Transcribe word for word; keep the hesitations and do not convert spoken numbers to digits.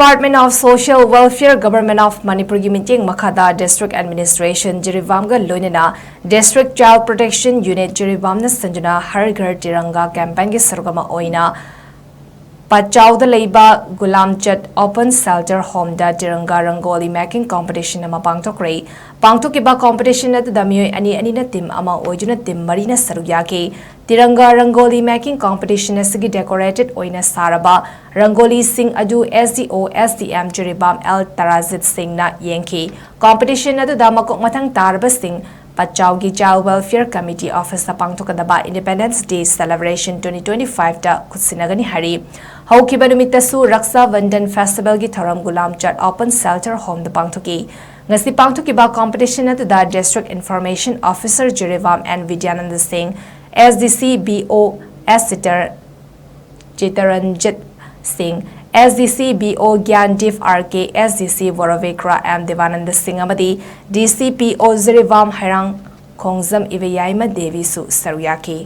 Department of Social Welfare, Government of ꯃꯅꯤꯄꯨꯔꯒꯤ ꯃꯤꯠꯌꯦꯡ ꯃꯈꯥꯗ District Administration ꯖꯤꯔꯤꯕꯥꯝꯒ ꯂꯣꯏꯅꯅ District Child Protection Unit ꯖꯤꯔꯤꯕꯥꯝꯅ ꯁꯤꯟꯗꯨꯅ ꯍꯔ ꯘꯔ ꯇꯤꯔꯪꯒꯥ campaignꯒꯤ ꯁꯔꯨꯛ ꯑꯃ ꯑꯣꯏꯅ ꯄꯠꯆꯥꯎꯗ ꯂꯩꯕ ꯒꯨꯂꯥꯝꯆꯠ Open Shelter Homeꯗ ꯇꯤꯔꯪꯒꯥ rangoli making competition ꯑꯃ ꯄꯥꯡꯊꯣꯛꯈ꯭ꯔꯦ꯫ ꯄꯥꯡꯊꯣꯛꯈꯤꯕ competition ꯑꯗꯨꯗ ꯃꯤꯑꯣꯏ ꯑꯅꯤ ꯑꯅꯤꯅ team ꯑꯃ ꯑꯣꯏꯗꯨꯅ team ꯃꯔꯤꯅ ꯁꯔꯨꯛ ꯌꯥꯈꯤ꯫ ꯇꯤꯔꯪꯒꯥ ꯔꯪꯒꯣꯂꯤ making competition ꯑꯁꯤꯒꯤ decorated ꯑꯣꯏꯅ ꯁꯥꯔꯕ ꯔꯪꯒꯣꯂꯤꯁꯤꯡ ꯑꯗꯨ S D O S D M Jiribam L ꯇꯔꯥꯖꯤꯠ ꯁꯤꯡꯅ ꯌꯦꯡꯈꯤ꯫ Competition ꯑꯗꯨꯗ ꯃꯀꯣꯛ ꯃꯊꯪ ꯇꯥꯔꯕꯁꯤꯡ ꯄꯠꯆꯥꯎꯒꯤ Child Welfare Committee Officeꯇ ꯄꯥꯡꯊꯣꯛꯀꯗꯕ Independence Day Celebration twenty twenty fiveꯇ ꯈꯨꯠꯁꯤꯟꯅꯒꯅꯤ ꯍꯥꯏꯔꯤ꯫ ꯍꯧꯈꯤꯕ ꯅꯨꯃꯤꯠꯇꯁꯨ Raksha Bandhan Festivalꯒꯤ ꯊꯧꯔꯝ ꯒꯨꯂꯥꯝꯆꯠ Open Shelter Homeꯗ ꯄꯥꯡꯊꯣꯛꯈꯤ꯫ ꯉꯁꯤ ꯄꯥꯡꯊꯣꯛꯈꯤꯕ competition ꯑꯗꯨꯗ District Information Officer Jiribam N Bidyananda ꯁꯤꯡ, S D C B O S ꯆꯤꯇꯔ ꯆꯤꯇꯔꯟꯖꯤꯠ ꯁꯤꯡ, S D C B O ꯒ꯭ꯌꯥꯟꯗꯤꯞ R K, S D C ꯕꯣꯔꯣꯕꯤꯀ꯭ꯔ M ꯗꯦꯕꯥꯅꯟꯗ ꯁꯤꯡ ꯑꯃꯗꯤ D C P O Jiribam ꯍꯩꯔꯥꯡ ꯈꯣꯡꯖꯝ ꯏꯕꯦꯌꯥꯏꯃ ꯗꯦꯕꯤꯁꯨ ꯁꯔꯨꯛ ꯌꯥꯈꯤ꯫